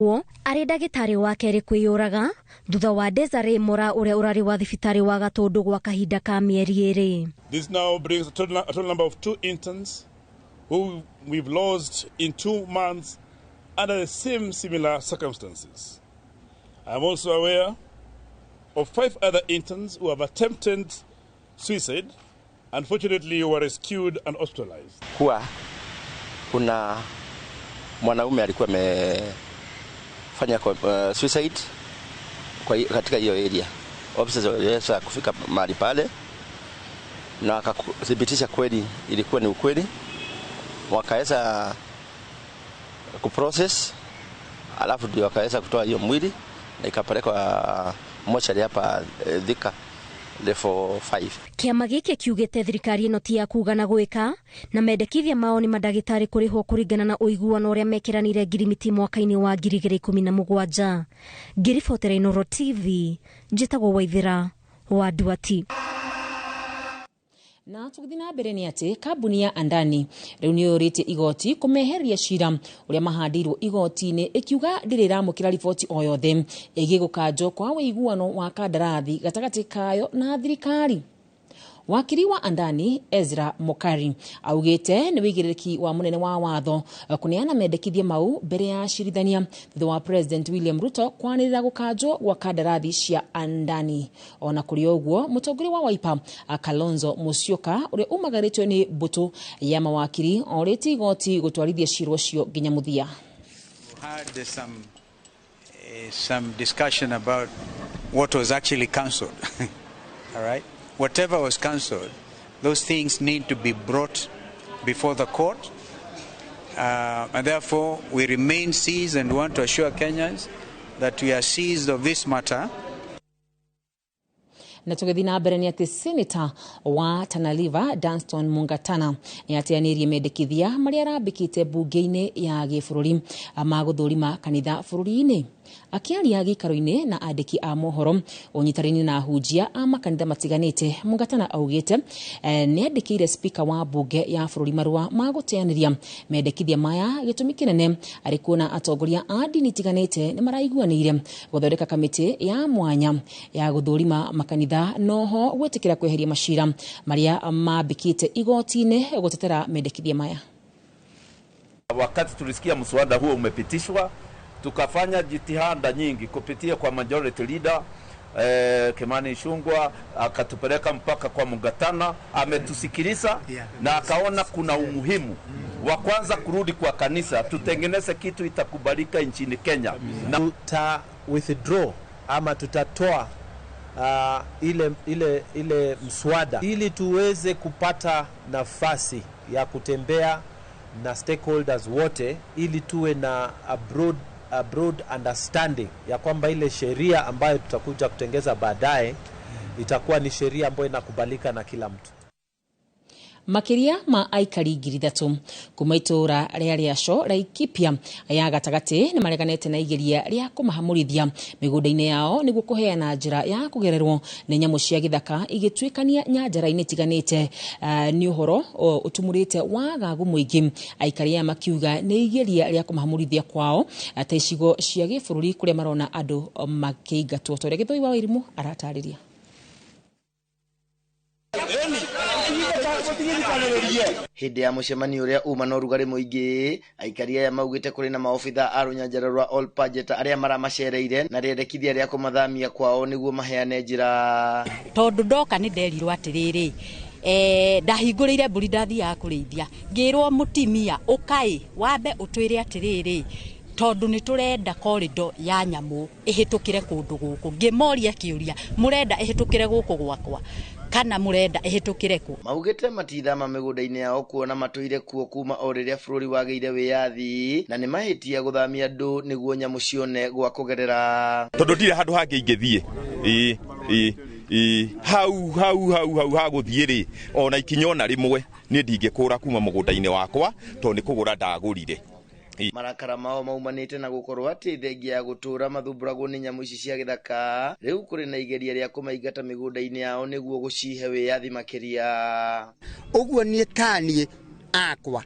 Arĩ ndagĩtarĩ wa kerĩ kwĩyũraga thutha wa Desiree Mora ũrĩa ũrarĩ wa thibitarĩ wa Gatũndũ gwa kahinda ka mĩeri 2. This now brings a total number of two interns who we've lost in 2 months under the same similar circumstances. I'm also aware of five other interns who have attempted suicide. Unfortunately, were rescued and hospitalized. Kuwa kuna mwanaume alikuwa amefanya suicide katika hiyo area. Officers waliweza kufika mahali pale na wakathibitisha kweli ilikuwa ni ukweli, wakaweza kuprocess, alafu ndio wakaweza kutoa hiyo mwili na ikapelekwa mochari hapa Thika level 5. Kĩama gĩkĩ kiugĩte thirikari ĩno ti ya kuga na gwĩka na mendekithia mao nĩ mandagĩtarĩ kũrĩhwo kũringana na ũiguano ũrĩa mekĩranire ngirimiti mwaka-inĩ wa 2017. Ngĩribotera Inooro TV, njĩtagwo Waithĩra wa Nduati. Na tũgĩthiĩ na mbere nĩ atĩ kambuni ya Andani rĩu nĩ yũrĩtie igoti kũmeheria cira ũrĩa mahandĩirwo igoti-inĩ, ĩkiuga ndĩrĩ ĩramũkĩra riboti o yothe ĩgiĩ gũkanjwo kwa ũiguano wa kandarathi gatagatĩ kayo na thirikari. Wakiri wa Andani Ezra Mokari augĩte nĩ wĩigĩrĩrĩki wa mũnene wa watho kũneana mendekithia mau mbere ya acirithania thutha wa President William Ruto kwanĩrĩra gũkanjwo gwa kandarathi cia Andani. Ona kũrĩ ũguo, mũtongoria wa Wiper Kalonzo Musyoka, ũrĩa umagarĩtio nĩ mbũtũ ya mawakiri, orĩtie igoti gũtwarithia cira ũcio nginya mũthia. Had some discussion about what was actually cancelled. All right? Whatever was cancelled, those things need to be brought before the court. And therefore, we remain seized and want to assure Kenyans that we are seized of this matter. Na tũgĩthiĩ na mbere nĩ atĩ Senator wa Tana River Danstan Mungatana nĩ ateanĩirie mendekithia marĩa arambĩkĩte mbunge-inĩ ya gĩbũrũri ma gũthũrima kanitha bũrũri-inĩ. Akĩaria gĩikaro-inĩ na andĩki a mohoro ũnyitanĩri na ahunjia a makanitha matiganĩte, Mungatana augĩte nĩ andĩkĩire spika wa mbunge ya bũrũri marũa ma gũteanĩria mendekithia maya, gĩtũmi kĩnene arĩ kuona atongoria a ndini itiganĩte nĩ maraiguanĩire gũthondeka kamĩtĩ ya mwanya ya gũthũrima makanitha, noho gwĩtĩkĩra kweheria macira marĩa mambĩkĩte igoti-inĩ gũtetera mendekithia maya. Wakati tulisikia mswada huo umepitishwa, tukafanya jitihada nyingi kupitia kwa majority leader Kimani Ichung'wah, akatupeleka mpaka kwa Mungatana, ametusikiliza na akaona kuna umuhimu wa kwanza kurudi kwa kanisa, tutengeneze kitu itakubalika nchini Kenya. Na tuta withdraw ama tutatoa ile mswada ili tuweze kupata nafasi ya kutembea na stakeholders wote ili tuwe na a broad understanding ya kwamba ile sheria ambayo tutakuja kutengeza baadaye itakuwa ni sheria ambayo inakubalika na kila mtu. Makĩria ma aikari 3,000 kuma itũũra rĩa Rĩaco, Laikipia ya gatagatĩ, nĩ mareganĩte na igeria rĩa kũmahamũrithia mĩgũnda-inĩ yao nĩguo kũheana njĩra ya kũgererwo nĩ nyamũ cia gĩthaka igĩtuĩkania nyanjara-inĩ itiganĩte. Nĩ ũhoro ũtumũrĩte wagagu mũingĩ, aikari aya makiuga nĩ igeria rĩa kũmahamũrithia kwao ta icigo cia gĩbũrũri kũrĩa marona andũ makĩingatwo, ta ũrĩa Gĩthũi wa Wairimũ aratarĩria. Hĩndĩ ya mũcemanio ũrĩa uma na ũrugarĩ mũingĩ, aikari aya maugĩte kũrĩ na maobitha a rũnyanjara rwa Ol Pajeta arĩa maramacereire na rĩendekithia rĩa kũmathamia kwao nĩguo maheane njĩra. Tondũ ndoka nĩ nderirwo atĩrĩrĩ, ndahingũrĩire mbũri ndathiaga kũrĩithia, ngĩrwo mũtimia ũkai wambe ũtwĩre atĩrĩrĩ, tondũ nĩ tũrenda corridor ya nyamũ ĩhĩtũkĩre kũndũ gũkũ. Ngĩmoria kĩũria, mũrenda ĩhĩtũkĩre gũkũ gwakwa kana mũrenda ĩhĩtũkĩre kũ? Maugĩte matithama mĩgũnda-inĩ yao kuona matũire kuo kuma o rĩrĩa bũrũri wagĩire wĩyathi, na nĩ mahĩtia gũthamia andũ nĩguo nyamũ cione gwa kũgerera. Tondũ ndirĩ handũ hangĩ ingĩthiĩ, ĩ ĩ ĩ hau hau hau hau hagũthiĩ rĩ, ona ikinya ona rĩmwe niĩ ndingĩkũra kuma mũgũnda-inĩ wakwa tondũ nĩ kũgũra ndagũrire. Marakara mao maumanĩte na gũkorwo atĩ thengia ya gũtũũra mathumbũragwo nĩ nyamũ ici cia gĩthaka, rĩu kũrĩ na igeria rĩa kũmaingata mĩgũnda-inĩ yao nĩguo gũcihe wĩyathi makĩria. Ũguo niĩ taniĩ akwa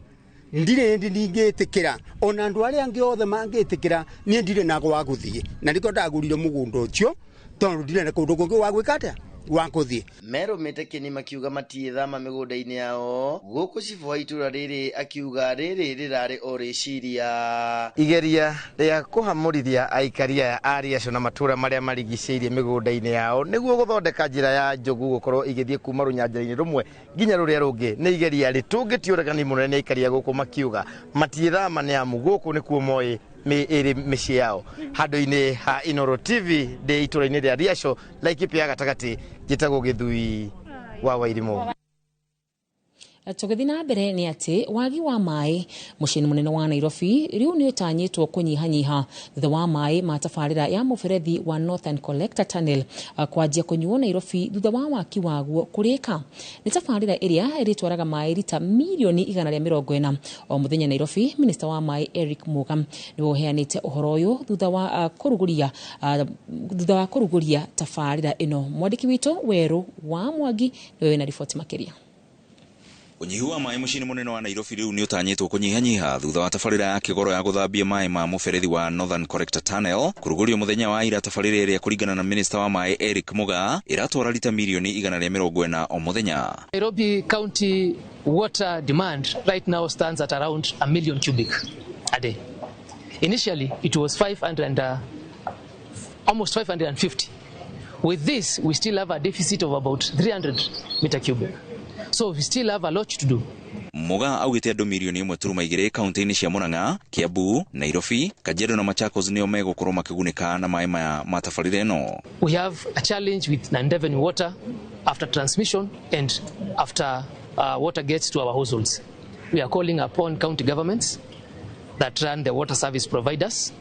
Ndirĩ hĩndĩ ndingĩtĩkĩra ona andũ arĩa angĩ othe mangĩtĩkĩra, niĩ ndirĩ na gwa gũthiĩ, na nĩkĩo ndagũrire mũgũnda ũcio tondũ ndirĩ na kũndũ kũngĩ wa gwĩka atĩa wa kũthiĩ. Merũmĩte kĩni makiuga matiĩthama mĩgũnda-inĩ yao gũkũ cibũ wa itũra rĩrĩ akiuga rĩrĩ rĩrarĩ o rĩciria. Igeria rĩa kũhamũrithia aikari aya a Riaco na matũra marĩa marigicĩirie mĩgũnda-inĩ yao nĩguo gũthondeka njĩra ya njogu gũkorwo igĩthiĩ kuma rũnyanjara-inĩ rũmwe nginya rũrĩa rũngĩ nĩ igeria rĩtũngĩtio ũregani mũnene nĩ aikari a gũkũ makiuga matiĩthama nĩ amu gũkũ nĩkuo moĩ ĩrĩ mĩciĩ yao. Handũ-inĩ ha Inooro TV ndĩ itũra-inĩ rĩa Riaco, Laikipia ya gatagatĩ, njĩtagwo Gĩthui wa Wairimũ. Tũgĩthiĩ na mbere nĩ atĩ wagi wa maĩ mũciĩ-inĩ mũnene wa Nairobi rĩu nĩ ũtanyĩtwo kũnyihanyiha thutha wa maĩ ma tabarĩra ya mũberethi wa Northern Collector Tunnel kwanjia kũnyuo Nairobi thutha wa waki waguo kũrĩka. Nĩ tabarĩra ĩrĩa ĩrĩtwaraga maĩ rita mirioni 140 o mũthenya Nairobi. Minista wa maĩ Eric Muga nĩwe ũheanĩte ũhoro ũyũ thutha wa kũrugũria tabarĩra ĩno. Mwandĩki witũ Werũ wa Mwangi nĩwe wĩna riboti makĩria. Ũnyihu wa maĩ mũciĩ-inĩ mũnene wa Nairobi rĩu nĩ ũtanyĩtwo kũnyihanyiha thutha wa tabarĩra ya kĩgoro ya gũthambia maĩ ma mũberethi wa Northern Collector Tunnel kũrugũrio mũthenya wa ira. Tabarĩra ĩrĩa kũringana na minista wa maĩ Eric Muga ĩratwara rita mirioni 140 o mũthenya. Nairobi County water demand right now stands at around 1 million cubic a day. Initially it was almost 550. With this we still have a deficit of about 300 meter cubic. So we still have a lot to do. Muga augite andũ mirioni 1.2 kaunti-inĩ cia Murang'a, Kiambu, Nairobi, Kajiado na Machakos nĩo megũkorwo makĩgunĩka na maĩ maya ma tabarĩra ĩno. We have a challenge with non-revenue water after transmission and after water gets to our households. We are calling upon county governments that run the water service providers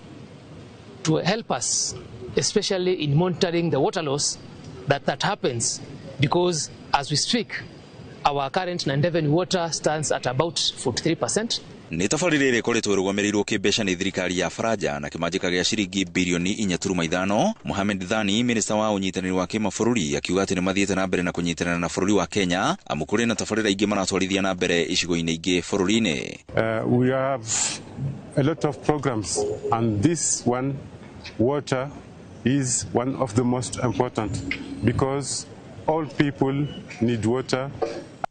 to help us, especially in monitoring the water loss that happens, because as we speak, our current non-revenue water stands at about 43%. Nĩ tabarĩra ĩrĩa ĩkoretwo ĩrũgamĩrĩirwo kĩmbeca nĩ thirikari ya Faranja na kĩmanjĩka gĩa ciringi birioni 4.5. Mohamed Dhani, minista wa ũnyitanĩri wa kĩmabũrũri, akiuga atĩ nĩ mathiĩte na mbere na kũnyitanĩra na bũrũri wa Kenya amu kũrĩ na tabarĩra ingĩ maratwarithia na mbere icigo-inĩ ingĩ bũrũri-inĩ. We have a lot of programs and this one, water, is one of the most important because all people need water.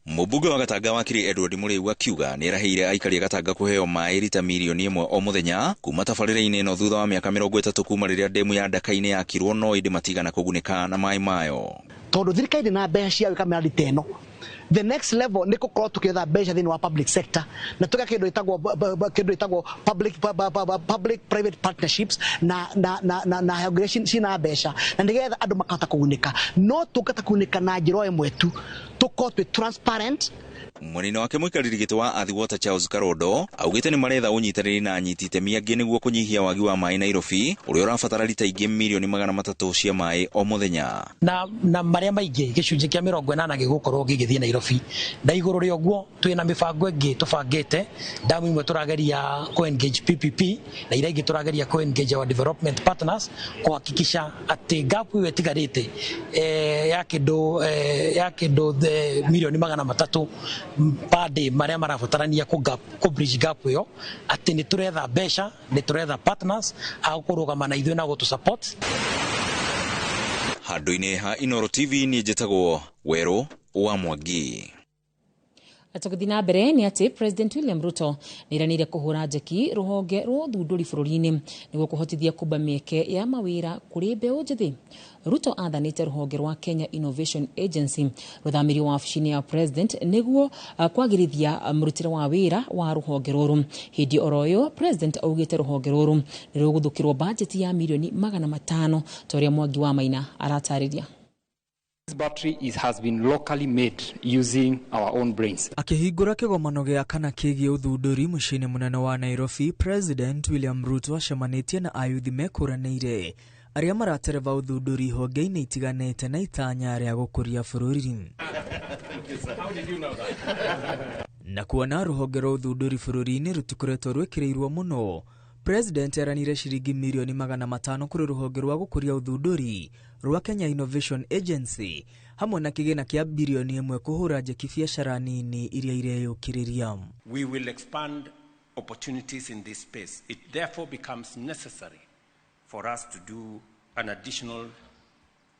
Mũmbunge wa Gatanga wakiri Edward Mũrĩu akiuga nĩ erahĩire aikari a Gatanga kũheo maĩ rita mirioni 1 o mũthenya kuma tabarĩra-inĩ ĩno thutha wa mĩaka 30 kuma rĩrĩa ndemu ya Ndaka-inĩ yakirwo, no ĩndĩ matigana kũgunĩka na maĩ mayo. Tondũ thirikari ndĩ na mbeca cia gwĩka mĩradi ta ĩno, the next level nĩ gũkorwo tũkĩetha mbeca thĩinĩ wa public sector na tũgeka kĩndũ gĩtagwo public private partnerships na honge cina mbeca na nĩgetha andũ makahota kũgunĩka. No tũngĩhota kũgunĩka na njĩra o ĩmwe tu, tũkorwo twĩ transparent. Mwena-inĩ wake mũikarĩri gĩtĩ wa Athi Water Charles Karondo augĩte nĩ maretha ũnyitanĩri na anyiti itemi angĩ nĩguo kũnyihia wagi wa maĩ Nairobi ũrĩa ũrabatara rita ingĩ mirioni 300 cia maĩ o mũthenya. Na marĩa maingĩ gĩcunjĩ kĩa 80 gĩgũkorwo gĩgĩthiĩ Nairobi, na igũrũ rĩa ũguo twĩna mĩbango ĩngĩ tũbangĩte. Ndamu imwe tũrageria kũ-engage PPP na iria ingĩ tũrageria kũ-engage our development partners kũhakikisha atĩ gap ĩyo ĩtigarĩte ya kĩndũ mirioni 300 per day marĩa marabatarania kũ bridge gap ĩyo, atĩ nĩ tũretha mbeca, nĩ tũretha partners a kũrũgama na ithuĩ na gũtũ support. Handũ-inĩ ha Inooro TV niĩ njĩtagwo Werũ wa Mwangi. Tũgĩthiĩ na mbere nĩ atĩ President William Ruto nĩeranĩire kũhũra njeki rũhonge rwa ũthundũri bũrũri-inĩ nĩguo kũhotithia kũmba mĩeke ya mawĩra kũrĩ mbeũ njĩthĩ. Ruto athanĩte rũhonge rwa Kenya Innovation Agency rũthamĩrio wabici-inĩ ya President nĩguo kwagĩrithia mũrutĩre wa wĩra wa rũhonge rũrũ. Hĩndĩ oro ĩyo President augĩte rũhonge rũrũ nĩ rũgũthũkĩrwo bajeti ya mirioni 500 ta ũrĩa Mwangi wa Maina aratarĩria. This battery has been locally made using our own brains. Akĩhingũra kĩgomano gĩa kana kĩgiĩ ũthundũri mũciĩ-inĩ mũnene wa Nairobi, President William Ruto acemanĩtie na ayuthi mekũranĩire arĩa maratereba ũthundũri honge-inĩ itiganĩte na itanya rĩa gũkũria bũrũri. Na kuona rũhonge rwa ũthundũri bũrũri-inĩ rũtikoretwo rwĩkĩrĩirwo mũno, President eranire ciringi mirioni 500 kũrĩ rũhonge rwa gũkũria ũthundũri rwa Kenya Innovation Agency hamwe na kĩgĩna kĩa birioni 1 kũhũra njeki biacara nini iria ireyũkĩrĩria. We will expand opportunities in this space. It therefore becomes necessary for us to do an additional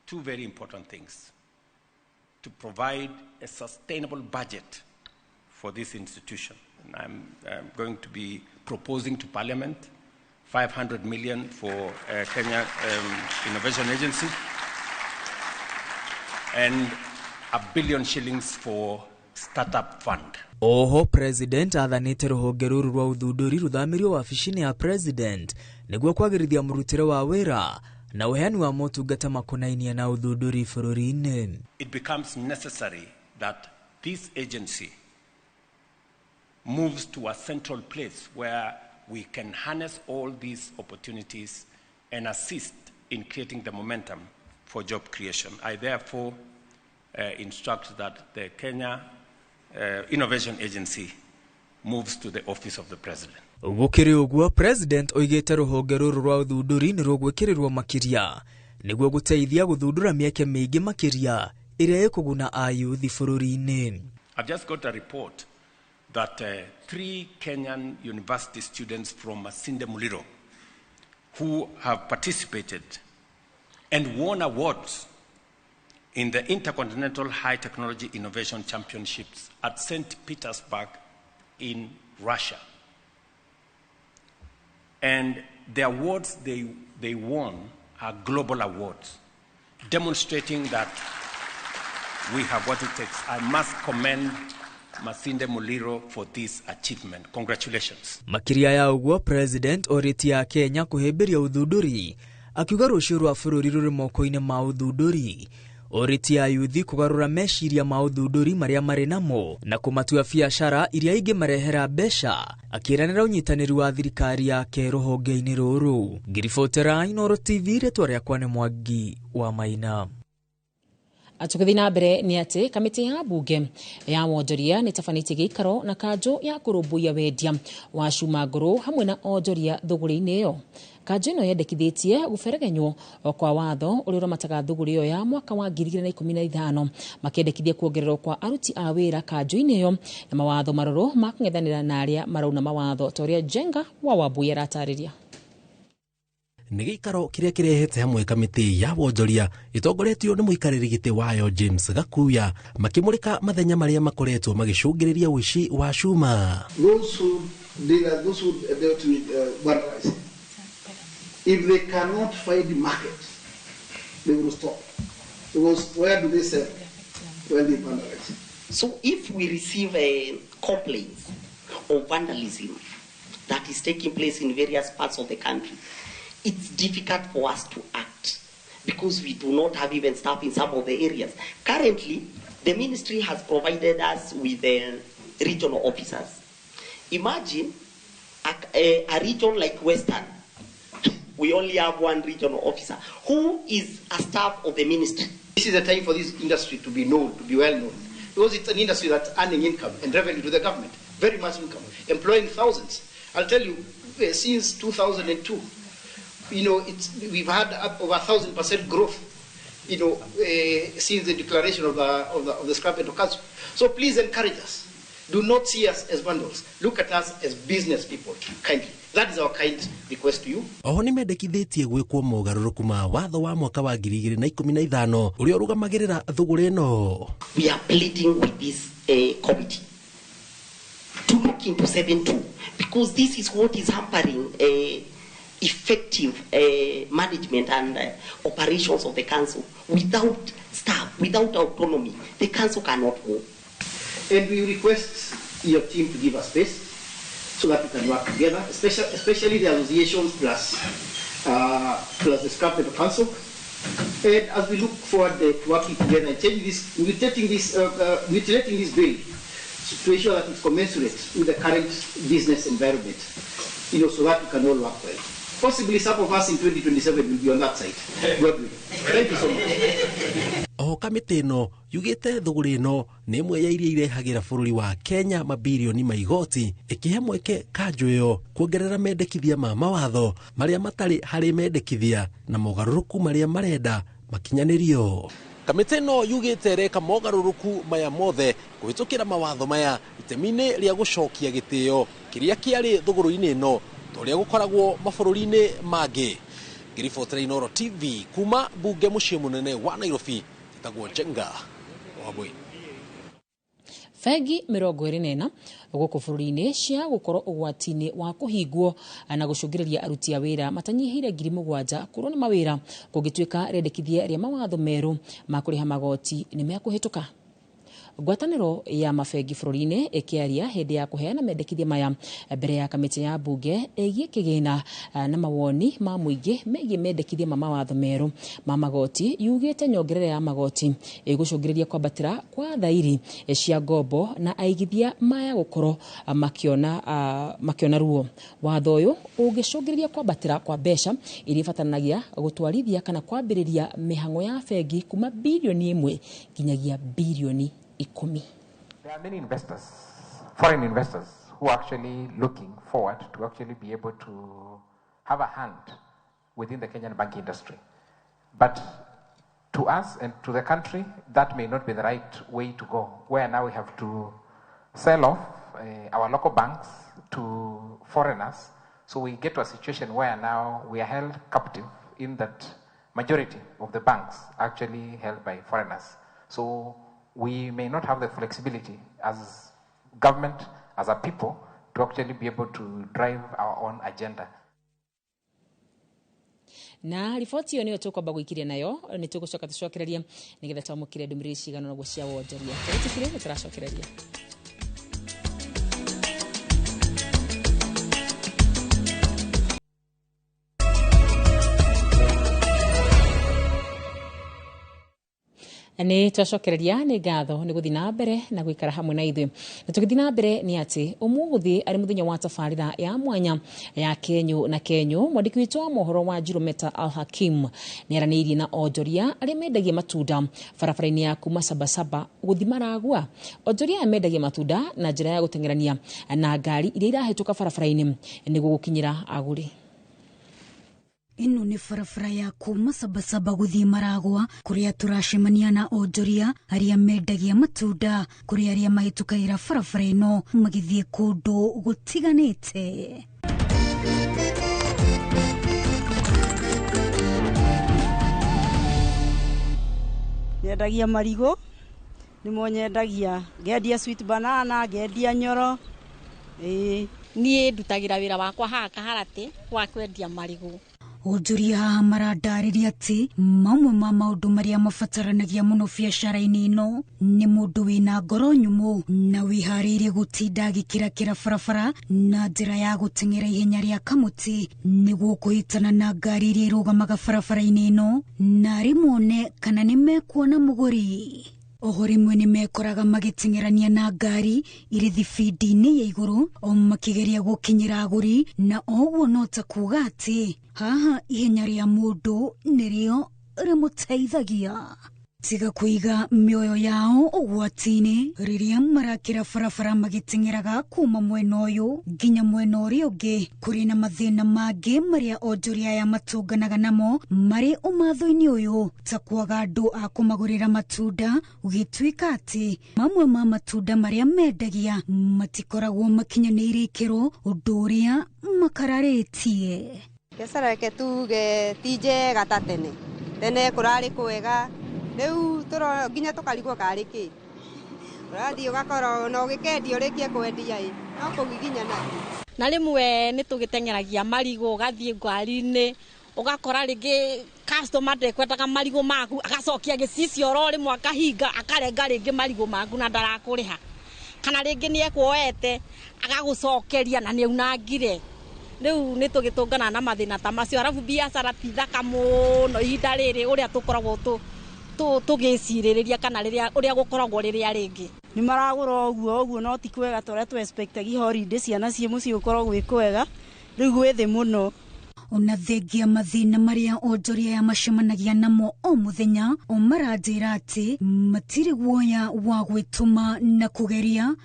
two very important things: to provide a sustainable budget for this institution. And I'm going to be proposing to Parliament 500 million for Kenya Innovation Agency and 1 billion shillings for startup fund. Oho President athanĩte rũhonge rũrũ rwa ũthundũri rũthamirio wabici-inĩ ya President nĩguo kwagĩrithia mũrutĩre wa wĩra na ũheani wa motungata makonainie na ũthundũri bũrũri-inĩ. It becomes necessary that this agency moves to a central place where we can harness all these opportunities and assist in creating the momentum for job creation. I therefore instruct that the Kenya Innovation Agency moves to the office of the President. Gũkĩrĩ ũguo, President oigĩte rũhonge rũrũ rwa ũthundũri nĩ rũgwĩkĩrĩrwo makĩria nĩguo gũteithia gũthundũra mĩeke mĩingĩ makĩria ĩrĩa ĩkũguna ayuthi bũrũri-inĩ. I've just got a report that 3 Kenyan university students from Masinde Muliro who have participated and won awards in the Intercontinental High Technology Innovation Championships at St. Petersburg in Russia. And the awards they won are global awards, demonstrating that we have what it takes. I must commend Masinde Muliro for this achievement. Congratulations. Makĩria ya ũguo, President orĩtie a Kenya kũhĩmbĩria ũthundũri, akiuga rũciũ rwa bũrũri rũrĩ moko-inĩ ma ũthundũri. Orĩtie ayuthi kũgarũra meciria ma ũthundũri marĩa marĩ namo na kũmatua biacara iria ingĩmarehera mbeca, akĩranĩra ũnyitanĩri wa thirikari yake rũhonge-inĩ rũrũ. Ngĩribotera Inooro TV, rĩtwa rĩakwa nĩ Mwangi wa Maina. Tũgĩthiĩ na mbere nĩ atĩ kamĩtĩ ya mbunge ya wonjoria nĩ ĩtabanĩtie gĩikaro na kanjũ ya kũrũmbũiya wendia wa cuma ngũrũ hamwe na onjoria thũgũrĩ-inĩ ĩyo. Kanjũ ĩno yendekithĩtie gũberegenywo kwa watho ũrĩa ũramataga thũgũrĩ ĩyo ya mwaka wa 2015, makĩendekithia kuongererwo kwa aruti a wĩra kanjũ-inĩ ĩyo na mawatho marũrũ ma kũng'ethanĩra na arĩa marauna mawatho, ta ũrĩa Njenga wa Wambui aratarĩria. Nĩ gĩikaro kĩrĩa kĩrehete hamwe kamĩtĩ ya wonjoria ĩtongoretio nĩ mũikarĩri gĩtĩ wayo James Gakuya, makĩmũrĩka mathenya marĩa makoretwo magĩcũngĩrĩria ũici wa cuma. Those who dealt with vandalism, if they cannot find market, they will stop. Because where do they sell when they vandalize? So if we receive complaints of vandalism that is taking place in various parts of the country, it's difficult for us to act because we do not have even staff in some of the areas. Currently, the ministry has provided us with regional officers. Imagine a region like Western. We only have one regional officer who is a staff of the ministry. This is a time for this industry to be known, to be well known, because it's an industry that's earning income and revenue to the government, very much income, employing thousands. I'll tell you, since 2002, you know, we've had up over 1,000% growth, you know, since the declaration of the Scrap Metal Council. So please encourage us. Do not see us as vandals. Look at us as business people, kindly. That is our kind request to you. Oho nĩ mendekithĩtie gwĩkwo mogarũrũku ma watho wa mwaka wa 2015 ũrĩa ũrũgamagĩrĩra thũgũrĩ ĩno. We are pleading with this committee to look into 7.2 because this is what is hampering effective management and operations of the council. Without staff, without autonomy, the council cannot go. And we request your team to give us space so that we can work together, especially the associations plus the Scrap Metal Council. And as we look forward to working together and changing this, mutating this, mutilating this bill to ensure that it's commensurate with the current business environment, you know, so that we can all work well. Possibly some of us in 2027 will be on that side. God willing. Thank you so much. Oho kamĩtĩ ĩno yugĩte thũgũrĩ ĩno nĩ ĩmwe ya iria irehagĩra bũrũri wa Kenya mabirioni ma igoti, ĩkĩhe mweke kanjũ ĩyo kuongerera mendekithia ma mawatho marĩa matarĩ harĩ mendekithia na mogarũrũku marĩa marenda makinyanĩrio. Kamĩtĩ ĩno yugĩte ĩreka mogarũrũku maya mothe kũhĩtũkĩra mawatho maya itemi-inĩ rĩa gũcokia gĩtĩo kĩrĩa kĩarĩ thũgũrũ-inĩ ĩno ta ũrĩa gũkoragwo mabũrũri-inĩ mangĩ. Ngĩribotera Inooro TV kuma mbunge mũciĩ mũnene wa Nairobi, njĩtagwo Njenga Wambui. Bengi 24 gũkũ bũrũri-inĩ cia gũkorwo ũgwati-inĩ wa kũhingwo na gũcũngĩrĩria aruti a wĩra matanyihĩire 7,000 kũrwo nĩ mawĩra kũngĩtuĩka rĩendekithia rĩa mawatho merũ ma kũrĩha magoti nĩ mekũhĩtũka. Ngwatanĩro ya mabengi bũrũri-inĩ ĩkĩaria hĩndĩ ya kũheana mendekithia maya mbere ya kamĩtĩ ya mbunge ĩgiĩ kĩgĩna na mawoni ma mũingĩ megiĩ mendekithia ma mawatho merũ ma magoti yugĩte nyongerera ya magoti ĩgũcũngĩrĩria kwambatĩra kwa thairi cia ngombo na aigithia maya gũkorwo makĩona ruo. Watho ũyũ ũngĩcũngĩrĩria kwambatĩra kwa mbeca iria ibataranagia gũtwarithia kana kwambĩrĩria mĩhang'o ya bengi kuma birioni 1 nginyagia birioni 10. There are many investors, foreign investors, who are actually looking forward to actually be able to have a hand within the Kenyan banking industry. But to us and to the country, that may not be the right way to go, where now we have to sell off our local banks to foreigners. So we get to a situation where now we are held captive in that majority of the banks are actually held by foreigners. So we may not have the flexibility as government, as a people, to actually be able to drive our own agenda. Na riboti ĩyo nĩyo tũkwamba gũikiria nayo nĩ tũgũcoka tũcokererie nĩgetha twamũkĩre ndũmĩrĩri cigana ũguo cia wonjoria. Tũgĩtĩkĩre nĩ tũracokereria. Nĩ twacokereria nĩ ngatho nĩ gũthiĩ na mbere na gũikara hamwe na ithuĩ. Na tũgĩthiĩ na mbere nĩ atĩ ũmũthĩ arĩ mũthenya wa tabarĩra ya mwanya ya Kenyũ na Kenyũ, mwandĩki witũ wa mohoro wa Njirũmeta Al Hakim nĩ aranĩirie na onjoria arĩa mendagia matunda barabara-inĩ ya kuma Sabasaba gũthiĩ Maragua. Onjoria aya mendagia matunda na njĩra ya gũteng'erania na ngari iria irahĩtũka barabara-inĩ nĩguo gũkinyĩra agũri. Ĩno nĩ barabara ya kuma Sabasaba gũthiĩ Maragua kũrĩa tũracemania na onjoria arĩa mendagia matunda kũrĩ arĩa mahĩtũkagĩra barabara ĩno magĩthiĩ kũndũ gũtiganĩte. Nyendagia marigũ, nĩmo nyendagia, ngendia sweet banana, ngendia nyoro. Ĩĩ niĩ ndutagĩra wĩra wakwa haha Kaharatĩ wa kwendia marigũ. Onjoria haha marandarĩria atĩ mamwe ma maũndũ marĩa mabataranagia mũno biacara-inĩ ĩno nĩ mũndũ wĩna ngoro nyũmũ na wĩharĩirie gũtinda agĩkĩrakĩra barabara na njĩra ya gũteng'era ihenya rĩa kamũtĩ nĩguo kũhĩtana na ngari iria irũgamaga barabara-inĩ ĩno na arĩ mone kana nĩ mekuona mũgũri. Oho rĩmwe nĩ mekoraga magĩteng'erania na ngari irĩ thibindi-inĩ ya igũrũ o makĩgeria gũkinyĩra agũri na oguo no ta kuga atĩ haha ihenya rĩa mũndũ nĩrĩo rĩmũteithagia. Tiga kũiga mĩoyo yao ũgwati-inĩ rĩrĩa marakĩra barabara magĩteng'eraga kuma mwena ũyũ nginya mwena ũrĩa ũngĩ. Kũrĩ na mathĩna mangĩ marĩa onjoria aya matũnganaga namo marĩ ũmatho-inĩ ũyũ ta kwaga andũ a kũmagũrĩra matunda, gũgĩtuĩka atĩ mamwe ma matunda marĩa mendagia matikoragwo makinyanĩire ikĩro, ũndũ ũrĩa makararĩtie. Biacara reke tuge ti njega ta tene, tene kũrarĩ kwega, rĩu nginya tũkarigwo karĩ kĩ, ũrathiĩ ũgakora ona ũgĩkendia ũrĩkie kwendia ĩ no kũgiginyana. Na rĩmwe nĩ tũgĩteng'eragia marigũ ũgathiĩ ngari-inĩ ũgakora rĩngĩ customer ndekwendaga marigũ maku agacokia gĩcicio oro rĩmwe akahinga akarenga rĩngĩ marigũ maku na ndarakũrĩha, kana rĩngĩ nĩ ekuoete agagũcokeria na nĩ aunangire. Rĩu nĩ tũgĩtũngana na mathĩna ta macio, arabu biacara ti thaka mũno ihinda rĩrĩ ũrĩa tũkoragwo tũgĩcirĩrĩria kana rĩrĩa ũrĩa gũkoragwo rĩrĩa rĩngĩ. Nĩ maragũra ũguo ũguo no ti kwega ta ũrĩa tũ expectagia holiday ciana ciĩ mũciĩ gũkorwo gwĩ kwega, rĩu gwĩ thĩ mũno. Ona thengia mathĩna marĩa onjoria aya macemanagia namo o mũthenya, o maranjĩra atĩ matirĩ guoya wa gwĩtũma na kũgeria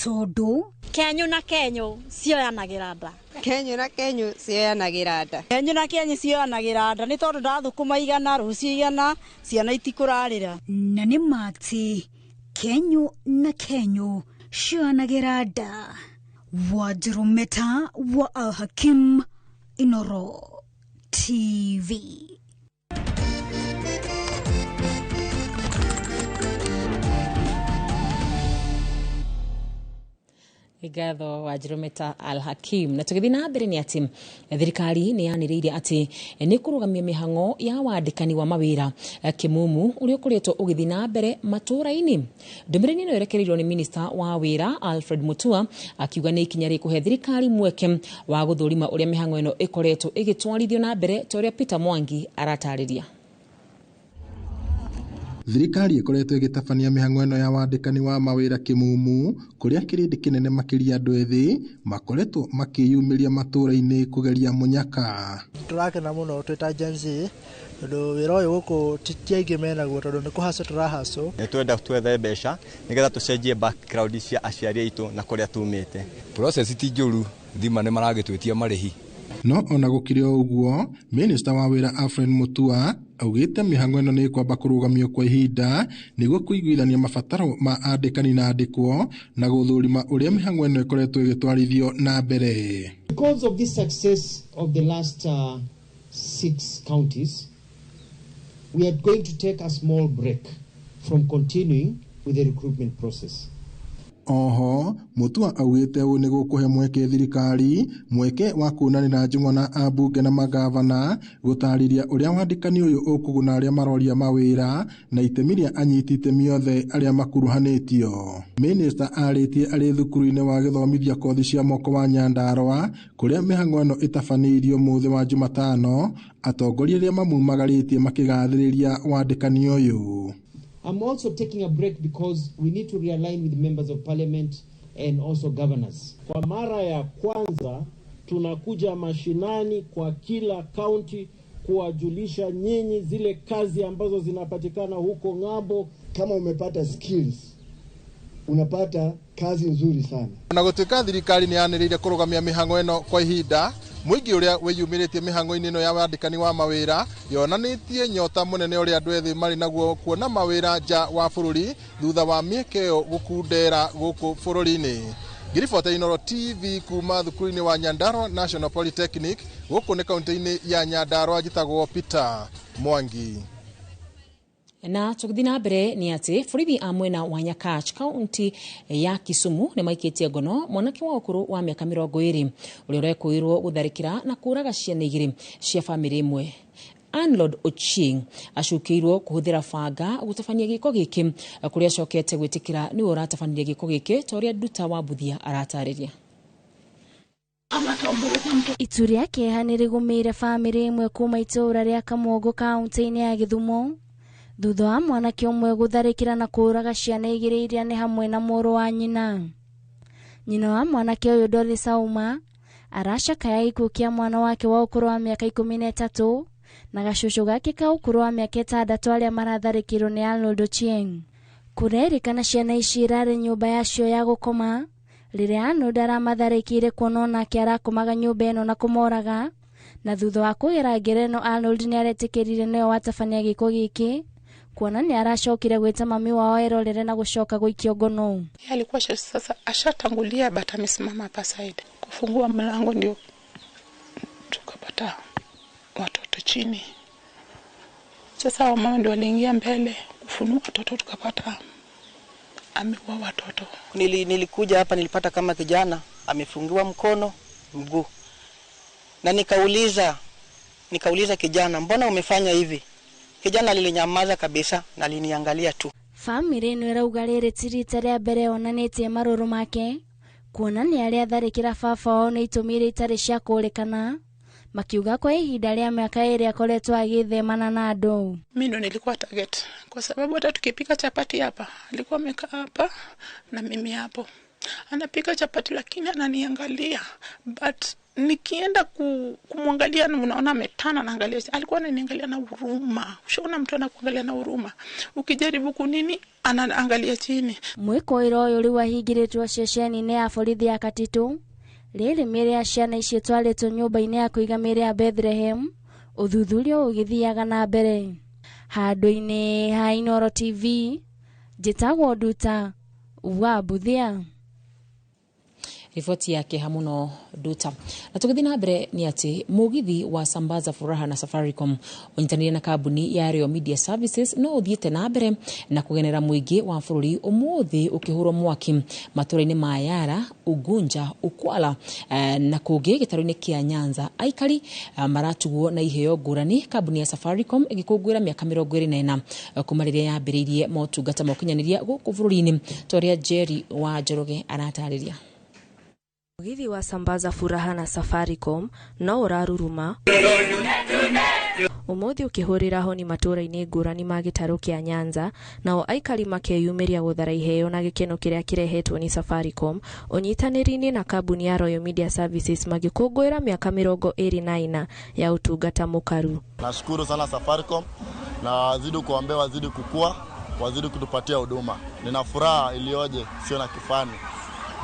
Tondũ Kenyũ na kenyũ cioyanagĩra nda. Kenyũ na kenyũ cioyanagĩra nda. Kenyũ na kenyũ cioyanagĩra nda nĩ tondũ ndathũkũma 100 rũciũ 100 ciana itikũrarĩra. Na nĩ ma atĩ kenyũ na kenyũ cioyanagĩra nda. Wanjirũ Meta wa Al Hakim, Inooro TV. Ngatho Wanjirũ Meta Al Hakim. Na tũgĩthiĩ na mbere nĩ atĩ thirikari nĩ yanĩrĩire atĩ nĩ kũrũgamia mĩhang'o ya wandĩkani wa mawĩra kĩmumu ũrĩa ũkoretwo ũgĩthiĩ na mbere matũũra-inĩ. Ndũmĩrĩri ĩno ĩrekereirio nĩ minista wa wĩra Alfred Mutua akiuga nĩ ikinya rĩkũhe thirikari mweke wa gũthũrima ũrĩa mĩhang'o ĩno ĩkoretwo ĩgĩtwarithio na mbere ta ũrĩa Peter Mwangi aratarĩria. Thirikari ĩkoretwo ĩgĩtabania mĩhang'o ĩno ya wandĩkani wa mawĩra kĩmumu kũrĩa kĩrĩndĩ kĩnene makĩria andũ ethĩ makoretwo makĩyumĩria matũũra-inĩ kũgeria mũnyaka. Tũrakena mũno twĩ ta Gen Z tondũ wĩra ũyũ gũkũ ti aingĩ menaguo tondũ nĩ kũhacũ tũrahacũ. Nĩ twenda twethe mbeca nĩgetha tũcenjie background cia aciari aitũ na kũrĩa tumĩte. Process ti njũru, thima nĩ maragĩtwĩtia marĩhi. No ona gũkĩrĩ o ũguo, minista wa wĩra Alfred Mutua augĩte mĩhang'o ĩno nĩ ĩkwamba kũrũgamio kwa ihinda nĩguo kũiguithania mabataro ma andĩkani na andĩkwo na gũthũrima ũrĩa mĩhang'o ĩno ĩkoretwo ĩgĩtwarithio na mbere. Because of this success of the last 6 counties, we are going to take a small break from continuing with the recruitment process. Oho, Mutua augĩte ũũ nĩ gũkũhe mweke thirikari mweke wa kuonanĩra njung'wa na ambunge na magavana gũtarĩria ũrĩa wandĩkani ũyũ ũkũguna arĩa maroria mawĩra na itemi rĩa anyiti itemi othe arĩa makuruhanĩtio. Minista arĩtie arĩ thukuru-inĩ wa gĩthomithia kothi cia moko wa Nyandarũa kũrĩa mĩhang'o ĩno ĩtabanĩirio mũthĩ wa Jumatano, atongoria arĩa mamumagarĩtie makĩgathĩrĩria wandĩkani ũyũ. I'm also taking a break because we need to realign with members of parliament and also governors. Kwa mara ya kwanza tunakuja mashinani kwa kila county kuwajulisha nyinyi zile kazi ambazo zinapatikana huko ng'ambo. Kama umepata skills unapata kazi nzuri sana. Na gũtuĩka thirikari nĩ yanĩrĩire kũrũgamia mĩhang'o ĩno kwa ihinda, mũingĩ ũrĩa wĩyumĩrĩtie mĩhang'o-inĩ ĩno ya wandĩkani wa mawĩra yonanĩtie nyota mũnene ũrĩa andũ ethĩ marĩ naguo kuona mawĩra nja wa bũrũri thutha wa mĩeke ĩyo gũkundera gũkũ bũrũri-inĩ. Ngĩribota Inooro TV kuma thukuru-inĩ wa Nyandarua National Polytechnic gũkũ nĩ kaunti-inĩ ya Nyandarua, njĩtagwo Peter Mwangi. Na tũgĩthiĩ na mbere nĩ atĩ borithi a mwena wa Nyakach kaunti ya Kisumu nĩ maikĩtie ngono mwanake wa ũkũrũ wa mĩaka 20 ũrĩa ũrekũĩrwo gũtharĩkĩra na kũũraga ciana 2 cia bamĩrĩ ĩmwe. Arnold Ochieng acukĩirwo kũhũthĩra banga gũtabania gĩko gĩkĩ kũrĩa acokete gwĩtĩkĩra nĩwe ũratabanirie gĩko gĩkĩ ta ũrĩa Nduta wa Mbuthia aratarĩria. Itu rĩa kĩeha nĩ rĩgũmĩire bamĩrĩ ĩmwe kuma itũũra rĩa Kamongo kaunti-inĩ ya Gĩthumo thutha wa mwanake ũmwe gũtharĩkĩra na kũũraga ciana 2 iria nĩ hamwe na mũrũ wa nyina. Nyina wa mwanake ũyũ Doris Auma aracakaya gĩkuũ kĩa mwana wake wa ũkũrũ wa mĩaka 13 na gacũcũ gake ka ũkũrũ wa mĩaka 6 arĩa maratharĩkĩirwo nĩ Arnold Ochieng. Kũrerĩkana ciana ici irarĩ nyũmba yacio ya gũkoma rĩrĩa Arnold aramatharĩkĩire kuona onake arakomaga nyũmba ĩno na kũmoraga, na thutha wa kũgera ngereno Arnold nĩaretĩkĩrire nĩwe watabania gĩko gĩkĩ kuona nĩ aracokire gwĩta mami wao erorere na gũcoka gũikio ngono. Alikuwa sasa ashatangulia but amesimama hapa side. Kufungua mlango ndio tukapata watoto chini. Sasa mama ndio aliingia mbele kufunua watoto tukapata ameua watoto. Nilikuja hapa nilipata kama kijana amefungiwa mkono, mguu. Na nikauliza kijana, mbona umefanya hivi? Kijana alilinyamaza kabisa na aliniangalia tu. Famĩlĩ ĩno ĩrauga rĩrĩ ti rita rĩa mbere onanĩtie marũrũ make kuona nĩ arĩa atharĩkĩra baba wao nĩ itũmi iria itarĩ cia kũũrĩkana, makiuga kwa ihinda rĩa mĩaka 2 akoretwo agĩthemana na andũ. Mimi ndo nilikuwa target kwa sababu hata tukipika chapati hapa alikuwa amekaa hapa na mimi hapo. Anapika chapati lakini ananiangalia, but nikienda kumwangalia unaona ametana, naangalia, alikuwa ananiangalia na huruma. Ushaona mtu anakuangalia na huruma, ukijaribu kunini anaangalia chini. Mwikoiro uyu riu ahingĩrĩtwo ceceni-inĩ ya borithi ya Katitũ. Rĩrĩ mĩĩrĩ ya ciana icio ĩtwarĩtwo nyũmba-inĩ ya kũiga mĩĩrĩ ya Bethlehem, ũthuthuria ũgĩthiaga na mbere. Handũ-inĩ ha Inooro TV, njĩtagwo Nduta wa Mbuthia. Riboti yake hamuno Nduta. Na tũgĩthiĩ na mbere nĩ atĩ mũgithi wa Sambaza Furaha na Safaricom ũnyitanĩire na kambuni ya Royal Media Services no ũthiĩte na mbere na kũgenera mũingĩ wa bũrũri ũmũthĩ ũkĩhũrwo mwaki matũra-inĩ ma Yara, Ugunja, Ukwala na kũngĩ gĩtarũ-inĩ kĩa Nyanza. Aikari maratugwo na iheo ngũrani kambuni ya Safaricom ĩgĩkũngũĩra mĩaka 24 kuma rĩrĩa yambĩrĩirie motungata ma ũkinyanĩria gũkũ bũrũri-inĩ, ta ũrĩa Jerry wa Njoroge aratarĩria. Mũgithi wa Sambaza Furaha na Safaricom no ũraruruma ũmũthĩ ũkĩhũrĩra honi matũra-inĩ ngũrani ma gĩtarũ kĩa Nyanza, nao aikari makeyumĩria gũthara iheo na gĩkeno kĩrĩa kĩrehetwo nĩ Safaricom ũnyitanĩri-inĩ na kambuni ya Royal Media Services magĩkũngũĩra mĩaka 24 ya ũtungata mũkaru. Nashukuru sana Safaricom na wazidi kuambia, wazidi kukua, wazidi kutupatia huduma. Nina furaha iliyoje sio na kifani.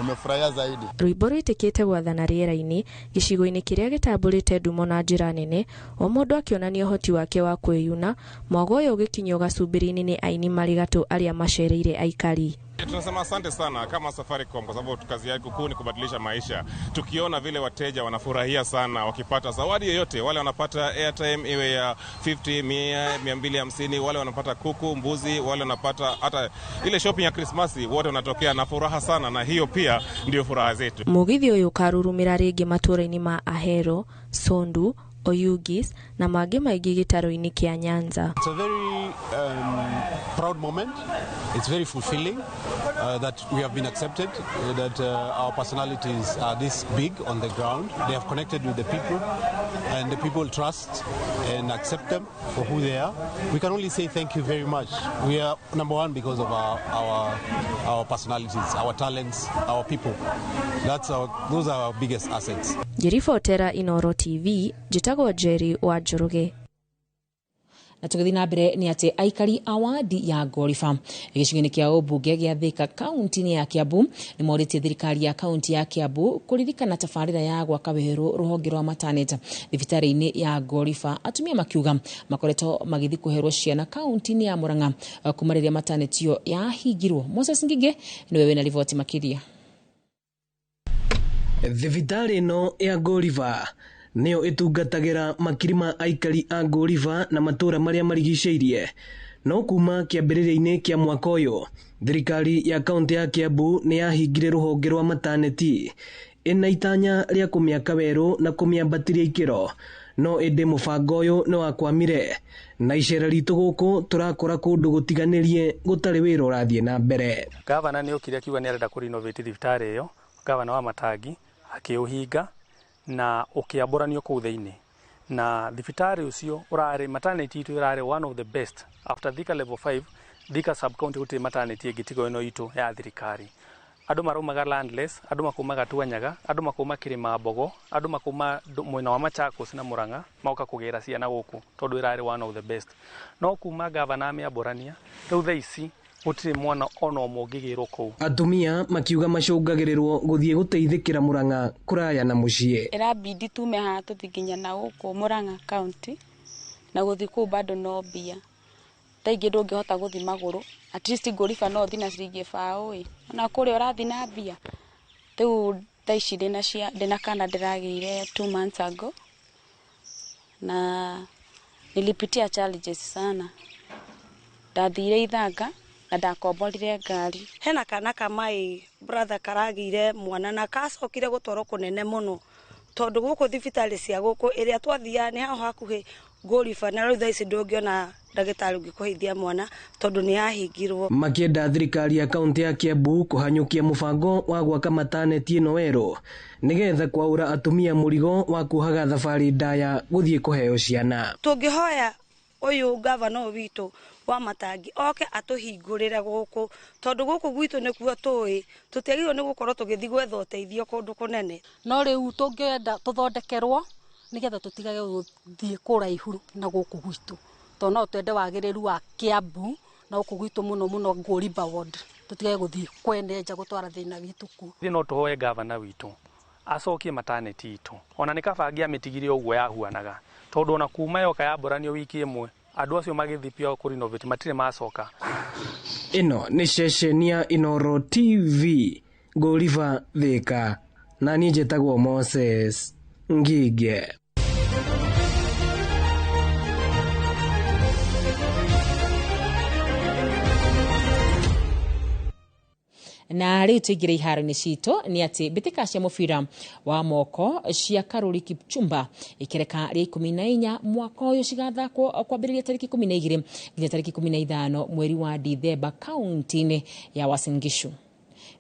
Nimefurahia zaidi. Rwĩmbo rwĩtĩkĩte gwathana rĩera-inĩ gĩcigo-inĩ kĩrĩa gĩtambũrĩte ndumo na njĩra nene, o mũndũ akĩonania ũhoti wake wa kwĩyuna. Mwago ũyũ ũgĩkinyio gacumbĩrĩ-inĩ nĩ aini marĩ gatũ arĩa macereire aikari. Tunasema asante sana kama Safaricom kwa sababu kazi yake kuu ni kubadilisha maisha. Tukiona vile wateja wanafurahia sana wakipata zawadi yoyote, wale wanapata airtime iwe ya 50, 100, 250, wale wanapata kuku, mbuzi, wale wanapata hata ile shopping ya Krismasi, wote wanatokea na furaha sana, na hiyo pia ndio furaha zetu. Mũgithi ũyũ ũkarurumĩra rĩngĩ matũra-inĩ ma Ahero, Sondu, Oyugis na mangĩ maingĩ gĩtarũ-inĩ kĩa Nyanza. It's a very proud moment. It's very fulfilling that we have been accepted, that our personalities are this big on the ground. They have connected with the people, and the people trust and accept them for who they are. We can only say thank you very much. We are number one because of our personalities, our talents, our people. Those are our biggest assets. Ngĩribotera Inooro TV, njĩtagwo Jerry wa Njoroge. Na tũgĩthiĩ na mbere nĩ atĩ aikari a wadi ya Ngoriba gĩcigo-inĩ kĩa ũmbunge gĩa Thika kaunti-inĩ ya Kiambu nĩ morĩtie thirikari ya kaunti ya Kiambu kũririkana tabarĩra ya gwaka werũ rũhonge rwa maternity thibitarĩ-inĩ ya Ngoriba. Atumia makiuga makoretwo magĩthiĩ kũherwo ciana kaunti-inĩ ya Murang'a kuma rĩrĩa maternity ĩyo yahingirwo. Moses Ngige nĩwe wĩna riboti makĩria. Thibitarĩ ĩno ya Ngoriba nĩyo ĩtungatagĩra makiri ma aikari a Ngoriba na matũra marĩa marigicĩirie. No kuma kĩambĩrĩria-inĩ kĩa mwaka ũyũ, thirikari ya kaunti ya Kiambu nĩ yahingire rũhonge rwa mataneti ĩna itanya rĩa kũmĩaka werũ na kũmĩambatĩria ikĩro. No ĩndĩ mũbango ũyũ nĩ wakwamire, na icera ritũ gũkũ tũrakora kũndũ gũtiganĩrie gũtarĩ wĩra ũrathiĩ na mbere. Gavana nĩ okire akiuga nĩ arenda kũrenovate thibitarĩ ĩyo. Gavana wa Matangi akĩũhinga na ũkĩambũranio kũu thĩinĩ, na thibitarĩ ũcio ũrarĩ maternity itũ ĩrarĩ one of the best after Thika level 5. Thika sub county gũtirĩ maternity ĩngĩ tiga ĩno itũ ya thirikari. Andũ maraumaga landless, andũ makumaga Twanyaga, andũ makuma Kĩrĩma Mbogo, andũ makuma mwena wa Machakos na Murang'a magoka kũgĩra ciana gũkũ tondũ ĩrarĩ one of the best. No kuma gavana amĩambũrania rĩu thaa ici gũtirĩ mwana ona ũmwe ũngĩgĩrwo kũu. Atumia makiuga macũngagĩrĩrwo gũthiĩ gũteithĩkĩra Murang'a kũraya na mũciĩ. Ĩrabidi tume haha tũthiĩ nginya na gũkũ Murang'a county, na gũthiĩ kũu bado no mbia. Thaa ingĩ ndũngĩhota gũthiĩ magũrũ, at least Ngoriba no ũthiĩ na ciringi 20 ĩ, ona kũrĩa ũrathiĩ na mbia. Rĩu thaa ici ndĩna kana ndĩragĩire 2 months ago, na nilipitia challenges sana. Ndathire Ithanga na ndakomborire ngari. Hena kana ka my brother karagĩire mwana na kacokire gũtwarwo kũnene mũno, tondũ gũkũ thibitarĩ cia gũkũ ĩrĩa twathiaga nĩ hao hakuhĩ Ngoriba, na rĩu thaa ici ndũngĩona ndagĩtarĩ ũngĩkũheithia mwana tondũ nĩ yahingirwo. Makĩenda thirikari ya kaunti ya Kiambu kũhanyũkia mũbango wa gwaka mataneti ĩno werũ nĩgetha kwaũra atumia mũrigo wa kuohaga thabarĩ ndaya gũthiĩ kũheo ciana. Tũngĩhoya Ũyũ gavana ũyũ witũ wa Matangi oke atũhingũrĩre gũkũ, tondũ gũkũ gwitũ nĩkuo tũĩ, tũtiagĩrĩirwo nĩ gũkorwo tũgĩthiĩ gwetha ũteithio kũndũ kũnene. No rĩu tũngĩenda tũthondekerwo nĩgetha tũtigage gũthiĩ kũraihu na gũkũ gwitũ, tondũ no twende wagĩrĩru wa Kiambu na gũkũ gwitũ mũno mũno Ngũrimba ward, tũtigage gũthiĩ kwene nja gũtwara thĩna witũ kuo. Ithuĩ no tũhoe gavana witũ acokie maternity itũ, ona nĩ kaba angĩamĩtigire ũguo yahuanaga, tondũ ona kuma yoka yambũranio wiki ĩmwe andũ acio magĩthiĩ pia kũ renovate matirĩ macoka. Ĩno nĩ ceceni ya Inooro TV, Ngũriba Thika, na niĩ njĩtagwo Moses Ngige. Na rĩu tũingĩre iharo-inĩ citũ nĩ atĩ mbĩtĩka cia mũbira wa moko cia Karuri Kipchumba ikereka rĩa 14 mwaka ũyũ cigathakwo kwambĩrĩria tarĩki 12 nginya tarĩki 15 mweri wa Dithemba kaunti-inĩ ya Uasin Gishu.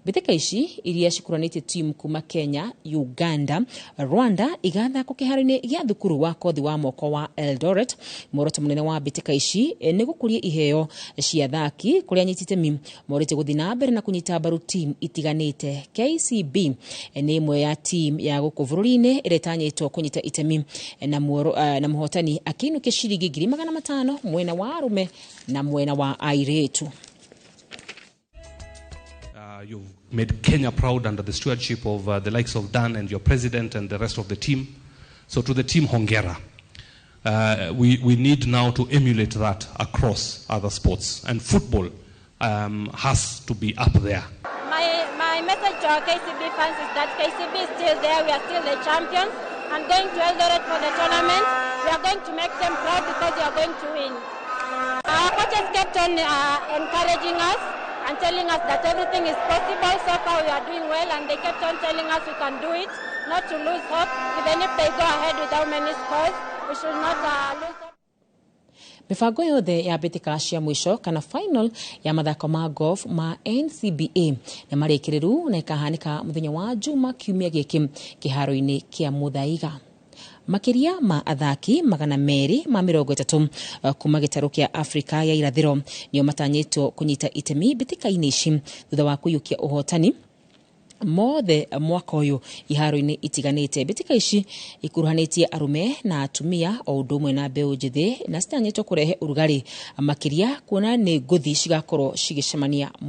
Mbĩtĩka ici iria cikũranĩtie timu kuma Kenya, Uganda, Rwanda igathakwo kĩharo-inĩ gĩa thukuru wa kothi wa moko wa Eldoret. Muoroto mũnene wa mbĩtĩka ici nĩ gũkũria iheo cia athaki kũrĩa anyiti itemi morĩtie gũthiĩ na mbere na kũnyita mbaru timu itiganĩte. KCB nĩ ĩmwe ya timu ya gũkũ bũrũri-inĩ ĩrĩa ĩtanyĩtwo kũnyita itemi na mũhotani akĩinũkia ciringi 500,000 mwena wa arũme na mwena wa airĩtu. You've made Kenya proud under the stewardship of the likes of Dan and your president and the rest of the team. So to the team, hongera. We need now to emulate that across other sports. And football has to be up there. My message to our KCB fans is that KCB is still there. We are still the champions. And going to Eldoret for the tournament, we are going to make them proud because we are going to win. Our coaches kept on encouraging us and telling us that everything is possible. So far we are doing well, and they kept on telling us we can do it, not to lose hope. Even if they go ahead without many scores, we should not lose hope. Mibango yothe ya mbĩtĩka cia mũico kana final ya mathako ma golf ma NCBA nĩ marĩkĩrĩru na ĩkahanĩka mũthenya wa Juma kiumia gĩkĩ kĩharo-inĩ kĩa Muthaiga. Makĩria ma athaki 230 kuma gĩtarũ kĩa Afrika ya irathĩro nĩo matanyĩtwo kũnyita itemi mbĩtĩka-inĩ ici thutha wa kũiyũkia ũhotani mothe mwaka ũyũ iharo-inĩ itiganĩte. Mbĩtĩka ici ikuruhanĩtie arũme na atumia o ũndũ ũmwe na mbeũ njĩthĩ na citanyĩtwo kũrehe ũrugarĩ makĩria kuona nĩ ngũthi cigakorwo cigĩcemania.